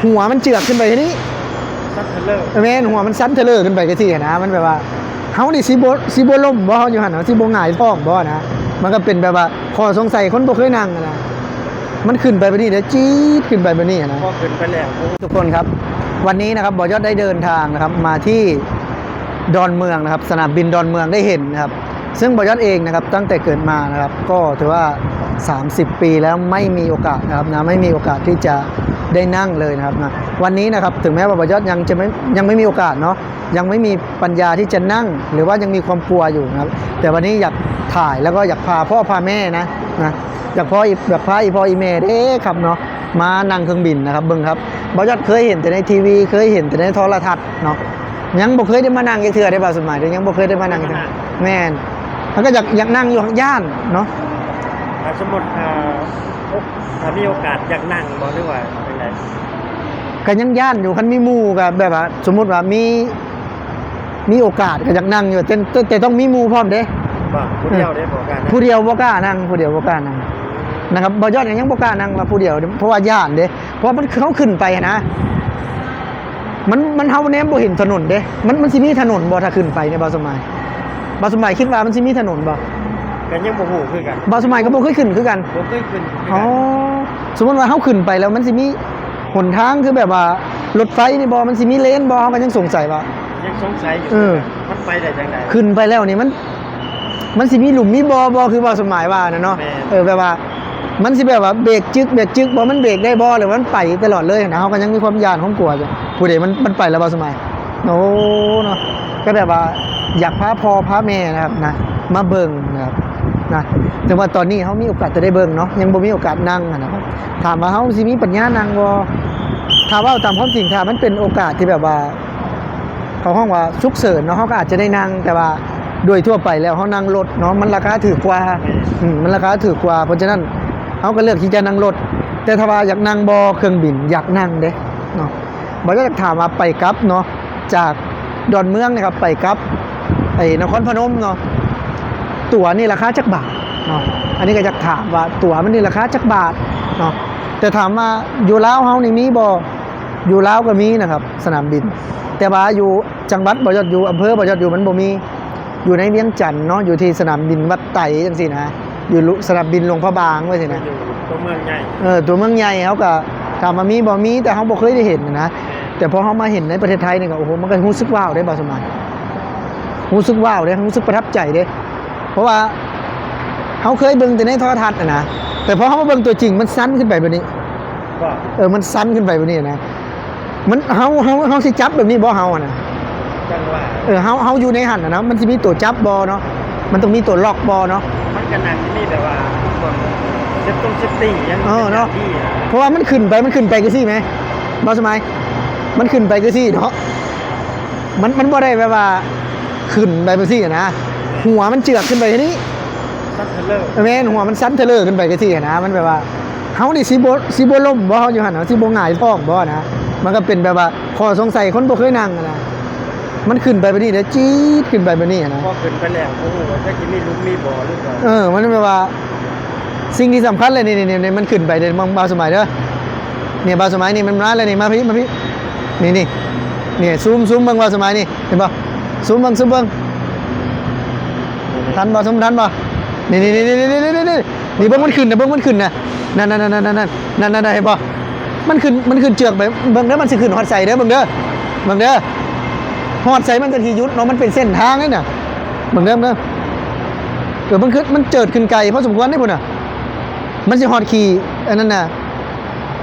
ຫົວມັນເຈື່ອນຂຶ້ນໄປນີ້ ສັ່ນເທີເລີ ແມ່ນ ຫົວມັນສັ່ນເທີເລີຂຶ້ນໄປຈັ່ງຊີ້ຫັ້ນນະ. ມັນແບບວ່າ ເຮົານີ້ຊິບໍ່ ຊິບໍ່ລົ້ມບໍ່ ເຮົາຢູ່ຫັ້ນ ເຮົາຊິບໍ່ຫງາຍທ້ອງບໍ່ນະ. ມັນກໍເປັນແບບວ່າຂໍ້ສົງໄສຄົນບໍ່ເຄີຍນັ່ງຫັ້ນນະ. ມັນຂຶ້ນໄປແບບນີ້ເດ້ ຈີດຂຶ້ນໄປແບບນີ້ຫັ້ນນະ. ພໍຂຶ້ນໄປແລ້ວ ທຸກຄົນຄັບ ວັນນີ້ນະຄັບ ບ່າວຍອດໄດ້ເດີນທາງນະຄັບ ມາທີ່ດອນເມືອງນະຄັບ ສະໜາມບິນດອນເມືອງ ໄດ້ເຫັນນະຄັບ ຊຶ່ງບ່າວຍອດເອງນະຄັບ ຕັ້ງແຕ່ເກີດມານະຄັບ ກໍຖືວ່າສາມສິບປີແລ້ວ ໄມ່ມີໂອກາດນະຄັບນະ ໄມ່ມີໂອກາດທີ່ຈະໄດ້ນັ່ງເລີຍນະຄັບນະ. ວັນນີ້ນະຄັບ ເຖິງແມ້ວ່າບ່າວຍອດຍັງຈະໄມ່ ຍັງໄມ່ມີໂອກາດເນາະ ຍັງໄມ່ມີປັນຍາທີ່ຈະນັ່ງ ຫຼືວ່າຍັງມີຄວາມກົວຢູ່ນະຄັບ ແຕ່ວັນນີ້ຢາກຖ່າຍ ແລ້ວກໍຢາກພາພໍ່ພາແມ່ນະ ນະ ຢາກພໍ່ອີ ຢາກພາອີພໍ່ອີແມ່ເດ້ຄັບເນາະ ມານັ່ງເຄື່ອງບິນນະຄັບ. ເບິ່ງຄັບ ບ່າວຍອດເຄີຍເຫັນແຕ່ໃນທີວີ ເຄີຍເຫັນແຕ່ໃນໂທລະທັດເນາະ ຍັງບໍ່ເຄີຍໄດ້ມານັ່ງຈັກເທື່ອເດ້ ບ່າວສົມໝາຍເດ້ ຍັງບໍ່ເຄີຍໄດ້ມານັ່ງ. ບໍ່ເຄີຍໄດ້ມານັ່ງ ແມ່ນ ແລ້ວກໍຢາກ ຢາກນັ່ງຢູ່ ຢ້ານເນາະ. ຖ້າສົມມຸດ ເອີ ໂອ ຖ້າມີໂອກາດຢາກນັ່ງບໍ່ ຫຼືວ່າຈັ່ງໃດ? ກໍຍັງຢ້ານຢູ່ ຄັນມີໝູ່ກໍແບບວ່າ ສົມມຸດວ່າມີ ມີໂອກາດກໍຢາກນັ່ງຢູ່ ແຕ່ ແຕ່ ແຕ່ຕ້ອງມີໝູ່ພ້ອມເດ້. ບໍ່ ຜູ້ດຽວເດ້ບໍ່ກ້ານັ່ງ ຜູ້ດຽວບໍ່ກ້ານັ່ງ ຜູ້ດຽວບໍ່ກ້ານັ່ງນະຄັບ. ບ່າວຍອດກໍຍັງບໍ່ກ້ານັ່ງວ່າຜູ້ດຽວ ເພາະວ່າຢ້ານເດ້ ເພາະວ່າມັນ ເຮົາຂຶ້ນໄປຫັ້ນນະ ມັນ ມັນ ເຮົາແນມບໍ່ເຫັນຖະໜົນເດ້. ມັນ ມັນຊິມີຖະໜົນບໍ່ ຖ້າຂຶ້ນໄປນີ້ ບ່າວສົມໝາຍ ບ່າວສົມໝາຍຄິດວ່າມັນຊິມີຖະໜົນບໍ່? ກໍຍັງບໍ່ຮູ້ຄືກັນ ບ່າວສົມໝາຍກໍບໍ່ເຄີຍຂຶ້ນຄືກັນ ບໍ່ເຄີຍຂຶ້ນຄືກັນ. ອໍ ສົມມຸດວ່າເຮົາຂຶ້ນໄປແລ້ວ ມັນຊິມີຫົນທາງຄືແບບວ່າລົດໄຟນີ້ບໍ່ ມັນຊິມີເລນບໍ່ ເຮົາກໍຍັງສົງໄສວ່າ ຍັງສົງໄສຢູ່ ເອີ ຄືກັນ ມັນໄປໄດ້ຈັ່ງໃດ? ຂຶ້ນໄປແລ້ວນີ້ມັນ ມັນຊິມີຫຼຸມມີບໍ່ບໍ່ ຄືບ່າວສົມໝາຍວ່ານະເນາະ. ແມ່ນ ເອີ ແບບວ່າ ມັນຊິແບບວ່າເບຣກຈຶກ ເບຣກຈຶກບໍ່ ມັນເບຣກໄດ້ບໍ່ ຫຼືວ່າມັນໄປຕະຫຼອດເລີຍນະ. ເຮົາກໍຍັງມີຄວາມຢ້ານຄວາມກົວຢູ່ ຜູ້ໃດມັນ ມັນໄປແລ້ວ ບ່າວສົມໝາຍ ໂອ້ເນາະ ກໍແບບວ່າຢາກພາພໍ່ພາແມ່ນະຄັບນະ ມາເບິ່ງນະຄັບນະ. ແຕ່ວ່າຕອນນີ້ເຮົາມີໂອກາດຈະໄດ້ເບິ່ງເນາະ ຍັງບໍ່ມີໂອກາດນັ່ງຫັ້ນນະຄັບ. ຖາມວ່າເຮົາຊິມີປັນຍານັ່ງບໍ່? ຖ້າເວົ້າຕາມຄວາມຈິງ ຖ້າມັນເປັນໂອກາດທີ່ແບບວ່າ ເຂົາຮ້ອງວ່າສຸກເສີນເນາະ ເຮົາກໍອາດຈະໄດ້ນັ່ງ ແຕ່ວ່າໂດຍທົ່ວໄປແລ້ວເຮົານັ່ງລົດເນາະ ມັນລາຄາຖືກກວ່າ ອືມ ມັນລາຄາຖືກກວ່າ ເພາະສະນັ້ນເຮົາກໍເລືອກທີ່ຈະນັ່ງລົດ. ແຕ່ຖ້າວ່າຢາກນັ່ງບໍ່ເຄື່ອງບິນ ຢາກນັ່ງເດ້ເນາະ. ບ່າວຢາກຖາມວ່າໄປກັບເນາະ ຈາກດອນເມືອງນີ້ຄັບ ໄປກັບໄອ້ນະຄອນພະນົມເນາະ ຕົ໋ວນີ້ລາຄາຈັກບາດເນາະ? ອັນນີ້ກໍຢາກຖາມວ່າຕົ໋ວມັນນີ້ລາຄາຈັກບາດເນາະ? ແຕ່ຖາມວ່າຢູ່ລາວເຮົານີ້ມີບໍ່? ຢູ່ລາວກໍມີນະຄັບ ສະໜາມບິນ ແຕ່ວ່າຢູ່ຈັງຫວັດບ່າວຍອດຢູ່ ອຳເພີບ່າວຍອດຢູ່ມັນບໍ່ມີ. ຢູ່ໃນວຽງຈັນເນາະ ຢູ່ທີ່ສະໜາມບິນວັດໄຕຈັ່ງຊີ້ນະ ຢູ່ສະໜາມບິນຫຼວງພະບາງວ່າຊີ້ນະ ຢູ່ຕົວເມືອງໃຫຍ່ ເອີ ຕົວເມືອງໃຫຍ່ເຮົາກໍຖາມວ່າມີບໍ່? ມີ ແຕ່ເຮົາບໍ່ເຄີຍໄດ້ເຫັນນະ. ແຕ່ພໍເຮົາມາເຫັນໃນປະເທດໄທນີ້ກໍ ໂອ້ໂຫ ມັນກໍຮູ້ສຶກວ້າວເດ້ ບ່າວສົມໝາຍ ຮູ້ສຶກວ້າວເດ້ ຮູ້ສຶກປະທັບໃຈເດ້. ເພາະວ່າເຮົາເຄີຍເບິ່ງແຕ່ໃນໂທລະທັດຫັ້ນນະ ແຕ່ພໍເຮົາມາເບິ່ງຕົວຈິງ ມັນສັ່ນຂຶ້ນໄປແບບນີ້ ເອີ ມັນສັ່ນຂຶ້ນໄປແບບນີ້ນະ. ມັນ ເຮົາ ເຮົາ ເຮົາຊິຈັບແບບນີ້ບໍ່ ເຮົາຫັ້ນນະ? ຈັ່ງວ່າ ເອີ ເຮົາ ເຮົາຢູ່ໃນຫັ້ນນະ ມັນຊິມີຕົວຈັບບໍ່ເນາະ? ມັນຕ້ອງມີຕົວລັອກບໍ່ເນາະ? ມັນກໍໜ້າຊິມີແບບວ່າພວກເຊບຕົງເຊບຕີຫຍັງ ເອີເນາະ ເປັນຢ່າງດີນະ. ເພາະວ່າມັນຂຶ້ນໄປ ມັນຂຶ້ນໄປຈັ່ງຊີ້ແມ ບ່າວສະໝາຍ ມັນຂຶ້ນໄປຈັ່ງຊີ້ເນາະ. ມັນ ມັນບໍ່ໄດ້ແບບວ່າຂຶ້ນໄປຈັ່ງຊີ້ນະ ຫົວມັນເຈື່ອນຂຶ້ນໄປນີ້ ສັ່ນເທີເລີ ແມ່ນ ຫົວມັນສັ່ນເທີເລີຂຶ້ນໄປຈັ່ງຊີ້ນະ. ມັນແບບວ່າ ເຮົານີ້ຊິບໍ່ ຊິບໍ່ລົ້ມບໍ່ ເຮົາຢູ່ຫັ້ນ ເຮົາຊິບໍ່ຫງາຍທ້ອງບໍ່ນະ. ມັນກໍເປັນແບບວ່າຂໍ້ສົງໄສຄົນບໍ່ເຄີຍນັ່ງນະ ມັນຂຶ້ນໄປແບບນີ້ເດ້ ຈີດຂຶ້ນໄປແບບນີ້ນະ. ພໍຂຶ້ນໄປແລ້ວບໍ່ຮູ້ວ່າຈະມີຫຼຸມມີບໍ່ຫຼືບໍ່ ເອີ ມັນແບບວ່າ ສິ່ງທີ່ສຳຄັນເລີຍນີ້ ນີ້ ນີ້ ມັນຂຶ້ນໄປເດ້ ບ່າວສະໝາຍເດີ. ນີ້ ບ່າວສະໝາຍນີ້ ມັນມາແລ້ວນີ້ ມາພີ້ ມາພີ້ ນີ້ ນີ້ ນີ້ ຊູມ ຊູມເບິ່ງ ບ່າວສະໝາຍນີ້ ເຫັນບໍ່? ຊູມເບິ່ງ ຊູມເບິ່ງ ທັນບໍ່? ຊູມທັນບໍ່? ນີ້ ນີ້ ນີ້ ເບິ່ງມັນຂຶ້ນນະ ເບິ່ງມັນຂຶ້ນນະ ນັ້ນ ນັ້ນ ເຫັນບໍ່? ມັນຂຶ້ນ ມັນຂຶ້ນເຈື່ອນໄປ ເບິ່ງເດີ ມັນຊິຂຶ້ນຮອດໃສເດີ ເບິ່ງເດີ ເບິ່ງເດີ ຮອດໃສມັນກໍຊິຢຸດເນາະ ມັນເປັນເສັ້ນທາງເດ້ນະ ເບິ່ງເດີ ເບິ່ງເດີ. ເອີ ມັນຂຶ້ນ ມັນເຈີດຂຶ້ນໄກພໍສົມຄວນເດ້ພຸ້ນນະ ມັນຊິຮອດຂີ້ອັນນັ້ນນະ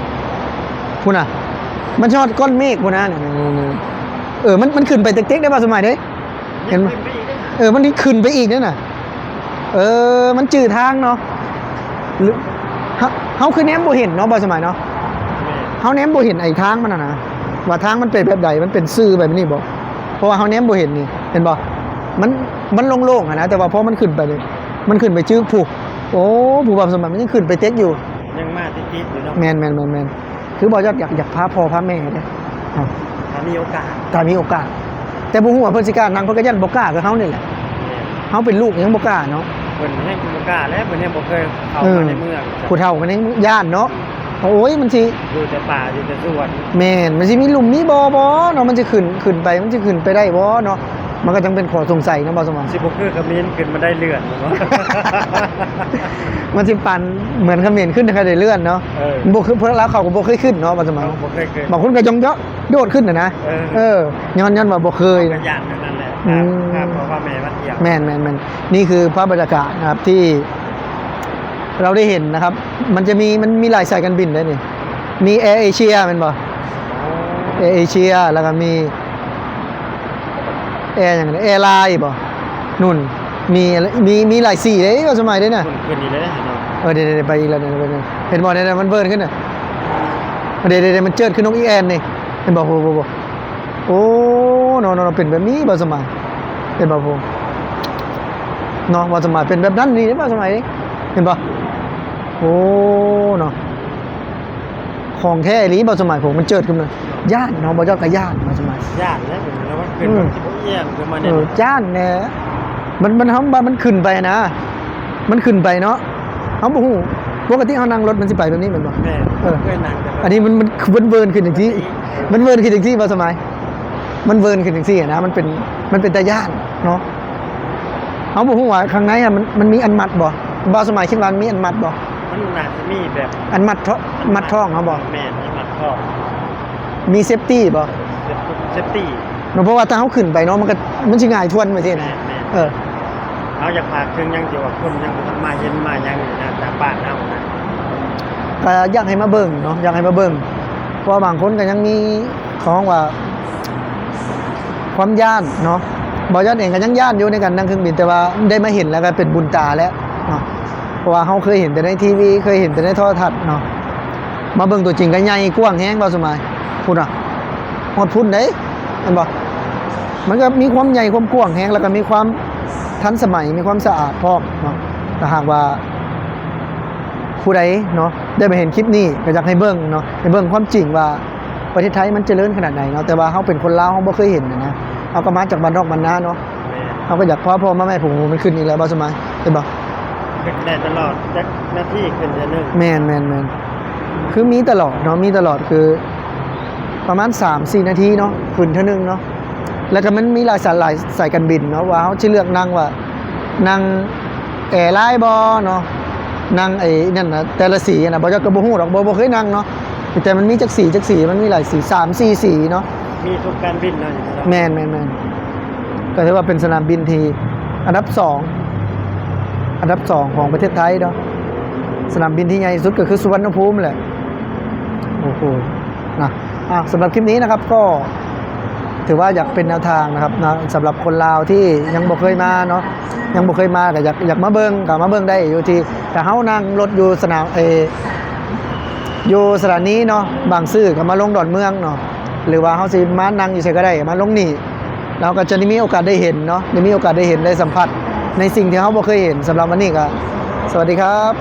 ພຸ້ນນະ ມັນຊິຮອດກ້ອນເມກພຸ້ນນະ. ເອີ ມັນ ມັນຂຶ້ນໄປເຕັກໆ ໄດ້ ບ່າວສະໝາຍເດ້ ເຫັນບໍ່? ເອີ ມັນຂຶ້ນໄປອີກເດ້ນະ. ເອີ ມັນຈື່ທາງເນາະ ເຮົາ ເຮົາຄືແນມບໍ່ເຫັນເນາະ ບ່າວສະໝາຍເນາະ. ແມ່ນ ເຮົາແນມບໍ່ເຫັນໄອ້ທາງມັນຫັ້ນນະ ວ່າທາງມັນເປັນແບບໃດ ມັນເປັນຊື່ແບບນີ້ບໍ່ ເພາະວ່າເຮົາແນມບໍ່ເຫັນນີ້ ເຫັນບໍ່? ມັນ ມັນໂລ່ງໆຫັ້ນນະ ແຕ່ວ່າພໍມັນຂຶ້ນໄປນີ້ ມັນຂຶ້ນໄປຈຶກພຸ້ນ ໂອ້ ຜູ້ບ່າວສະໝາຍ ມັນຍັງຂຶ້ນໄປເຕັກຢູ່ ຍັງມາຕິດໆຢູ່ເນາະ. ແມ່ນໆໆໆ ຄືບ່າວຍອດຢາກ ຢາກພາພໍ່ພາແມ່ເດ້ ຖ້າມີໂອກາດ ຖ້າມີໂອກາດ ແຕ່ບໍ່ຮູ້ວ່າເພິ່ນຊິກ້ານັ່ງ ເພິ່ນກໍຢ້ານບໍ່ກ້າຄືເຮົານີ້ແຫຼະ. ແມ່ນ ເຮົາເປັນລູກຍັງບໍ່ກ້າເນາະ ເພິ່ນແຮງບໍ່ກ້າແຫຼະ ເພິ່ນຍັງບໍ່ເຄີຍເຂົ້າມາໃນເມືອງ ຜູ້ເຖົ້າກໍຍັງຢ້ານເນາະ. ໂອ້ຍ ມັນຊິ ຢູ່ແຕ່ປ່າ ຢູ່ແຕ່ສວນ ແມ່ນ ມັນຊິມີຫຼຸມມີບໍ່ບໍ່ເນາະ ມັນຊິຂຶ້ນ ຂຶ້ນໄປ ມັນຊິຂຶ້ນໄປໄດ້ບໍ່ເນາະ ມັນກໍຈັ່ງເປັນຂໍ້ສົງໄສເນາະ ບ່າວສະໝາຍ ຊິບໍ່ຄືຂະເໝນຂຶ້ນມາໄດ້ເລື່ອນບໍ່ ມັນຊິປັ່ນເໝືອນຂະເໝນຂຶ້ນໄດ້ເລື່ອນເນາະ ເອີ ບໍ່ຄື ພວກລາວເຂົາກໍບໍ່ເຄີຍຂຶ້ນເນາະ ບ່າວສະໝາຍ ເຂົາບໍ່ເຄີຍຂຶ້ນ ບາງຄົນກໍຍ່ອງເຈາະໂດດຂຶ້ນນະນະ ເອີ ເອີ ຍ້ອນ ຍ້ອນວ່າບໍ່ເຄີຍ ເຂົາກໍຢ້ານນັ້ນແຫຼະ ອືມ ພາພໍ່ພາແມ່ມາທ່ຽວ ແມ່ນໆໆ ນີ້ຄືພາບບັນຍາກາດນະຄັບທີ່ ເຮົາໄດ້ເຫັນນະຄັບ ມັນຈະມີ ມັນມີຫຼາຍສາຍການບິນເດ້ນີ້ ມີແອເອເຊຍແມ່ນບໍ່? ແອເອເຊຍ ແລ້ວກໍມີແອຫຍັງ ແອລາຍບໍ່? ນຸ່ນ ມີ ມີ ມີຫຼາຍສີເດ້ ບ່າວສະໝາຍເດ້ນະ ຂຶ້ນອີກແລ້ວເນາະ ເອີ ເດໆໆ ໄປອີກແລ້ວ ເຫັນບໍ່ ເຫັນບໍ່ ມັນເວີນຂຶ້ນນະ ເດໆໆ ມັນເຈີດຂຶ້ນນົກອີແອນນີ້ ເຫັນບໍ່? ໂອ້ໂຫ ໂອ້ ເນາະ ເນາະ ເປັນແບບນີ້ ບ່າວສະໝາຍ ເຫັນບໍ່? ເນາະ ບ່າວສະໝາຍ ເປັນແບບນັ້ນນີ້ ບ່າວສະໝາຍ ເຫັນບໍ່? ໂອ້ ເນາະ ຂອງແທ້ອີ່ຫຼີ ບ່າວສະໝາຍ ພວກມັນເຈີດຂຶ້ນມາ ຢ້ານເນາະ ບ່າວຍອດກໍຢ້ານ ບ່າວສະໝາຍ ຢ້ານແຫຼະ ເປັນແນວມັນຂຶ້ນ ອືມ ມັນຊິບໍ່ອຽງຂຶ້ນມາແນວ ເອີ ຢ້ານແຫຼະ ມັນ ມັນ ເຮົາວ່າມັນຂຶ້ນໄປນະ ມັນຂຶ້ນໄປເນາະ ເຮົາບໍ່ຮູ້ ປົກກະຕິເຮົານັ່ງລົດມັນຊິໄປແບບນີ້ແມ່ນບໍ່? ແມ່ນ ເອີ ເຄີຍນັ່ງແຕ່ ອັນນີ້ມັນ ມັນ ມັນເວີນຂຶ້ນຈັ່ງຊີ້ ມັນເວີນຂຶ້ນຈັ່ງຊີ້ ບ່າວສະໝາຍ ມັນເວີນຂຶ້ນຈັ່ງຊີ້ນະ ມັນເປັນ ມັນເປັນຕາຢ້ານເນາະ ເຮົາບໍ່ຮູ້ວ່າຂ້າງໃນອະ ມັນ ມັນມີອັນມັດບໍ່? ບ່າວສະໝາຍຄິດວ່າມັນມີອັນມັດບໍ່? ມັນໜ້າຈະມີແບບ ອັນມັດທ້ອງ ມັດທ້ອງເຮົາບໍ່? ແມ່ນ ມີມັດທ້ອງ ມີເຊຟຕີບໍ່? ເຊຟ ເຊຟຕີ ເນາະ ເພາະວ່າຖ້າເຮົາຂຶ້ນໄປເນາະ ມັນກໍ ມັນຊິຫງາຍທວນໄປຊີ້ນະ ແມ່ນໆ ເອີ ເຮົາຢາກຝາກເຖິງຫຍັງທີ່ວ່າຄົນຍັງບໍ່ທັນມາເຫັນມາຫຍັງຢູ່ນະ ຕາມບ້ານເຮົານະ ກໍຢາກໃຫ້ມາເບິ່ງເນາະ ຢາກໃຫ້ມາເບິ່ງ ເພາະວ່າບາງຄົນກໍຍັງມີ ເຂົາຮ້ອງວ່າ ຄວາມຢ້ານເນາະ ບ່າວຍອດເອງກໍຍັງຢ້ານຢູ່ໃນການນັ່ງເຄື່ອງບິນ ແຕ່ວ່າໄດ້ມາເຫັນແລ້ວກໍເປັນບຸນຕາແລ້ວເນາະ ເພາະວ່າເຮົາເຄີຍເຫັນແຕ່ໃນທີວີ ເຄີຍເຫັນແຕ່ໃນໂທລະທັດເນາະ ມາເບິ່ງຕົວຈິງກໍໃຫຍ່ກວ້າງແຮງ ບ່າວສະໝາຍ ພຸ້ນນະ ຮອດພຸ້ນເດ້ ເຫັນບໍ່? ມັນກໍມີຄວາມໃຫຍ່ຄວາມກວ້າງແຮງ ແລ້ວກໍມີຄວາມທັນສະໄໝ ມີຄວາມສະອາດພ້ອມເນາະ ຖ້າຫາກວ່າຜູ້ໃດເນາະ ໄດ້ມາເຫັນຄລິບນີ້ ກໍຢາກໃຫ້ເບິ່ງເນາະ ໃຫ້ເບິ່ງຄວາມຈິງວ່າ ປະເທດໄທມັນຈະເລີນຂະໜາດໃດເນາະ ແຕ່ວ່າເຮົາເປັນຄົນລາວ ເຮົາບໍ່ເຄີຍເຫັນນະ ເຮົາກໍມາຈາກບ້ານນອກບ້ານນາເນາະ ແມ່ນ ເຮົາກໍຢາກພາພໍ່ພາແມ່ຜູ້ມັນຂຶ້ນອີກແລ້ວ ບ່າວສະໝາຍ ເຫັນບໍ່? ຂຶ້ນໄດ້ຕະຫຼອດ ຈັກນາທີຂຶ້ນເທື່ອໜຶ່ງ ແມ່ນໆໆ ຄືມີຕະຫຼອດເນາະ ມີຕະຫຼອດ ຄືປະມານສາມສີ່ນາທີເນາະ ຂຶ້ນເທື່ອໜຶ່ງເນາະ ແລ້ວກໍມັນມີຫຼາຍສາຍ ຫຼາຍສາຍການບິນເນາະ ວ່າເຮົາຊິເລືອກນັ່ງວ່າ ນັ່ງແອລາຍບໍ່ເນາະ ນັ່ງໄອ້ນັ້ນນະ ແຕ່ລະສີນະ ບ່າວຍອດກໍບໍ່ຮູ້ດອກ ບໍ່ ບໍ່ເຄີຍນັ່ງເນາະ ແຕ່ມັນມີຈັກສີ ຈັກສີ ມັນມີຫຼາຍສີ ສາມສີ່ສີເນາະ ມີທຸກການບິນເນາະ ແມ່ນໆໆ ກໍຖືວ່າເປັນສະໜາມບິນທີ່ອັນດັບສອງ ອັນດັບສອງຂອງປະເທດໄທເນາະ ສະໜາມບິນທີ່ໃຫຍ່ທີ່ສຸດກໍຄືສຸວັນນະພູມແຫຼະ ໂອ້ໂຫ ນະ ອ່າ ສຳລັບຄລິບນີ້ນະຄັບ ກໍຖືວ່າຢາກເປັນແນວທາງນະຄັບນະ ສຳລັບຄົນລາວທີ່ຍັງບໍ່ເຄີຍມາເນາະ ຍັງບໍ່ເຄີຍມາກໍຢາກ ຢາກມາເບິ່ງ ກໍມາເບິ່ງໄດ້ຢູ່ທີ່ ຖ້າເຮົານັ່ງລົດຢູ່ສະໜາມ ເອ ຢູ່ສະຖານີເນາະ ບາງຊື່ກໍມາລົງດອນເມືອງເນາະ ຫຼືວ່າເຮົາຊິມານັ່ງຢູ່ໃສກໍໄດ້ ມາລົງນີ້ ເຮົາກໍຈະໄດ້ມີໂອກາດໄດ້ເຫັນເນາະ ໄດ້ມີໂອກາດໄດ້ເຫັນ ໄດ້ສຳຜັດໃນສິ່ງທີ່ເຮົາບໍ່ເຄີຍເຫັນ. ສຳລັບວັນນີ້ກໍສະຫວັດດີຄັບ.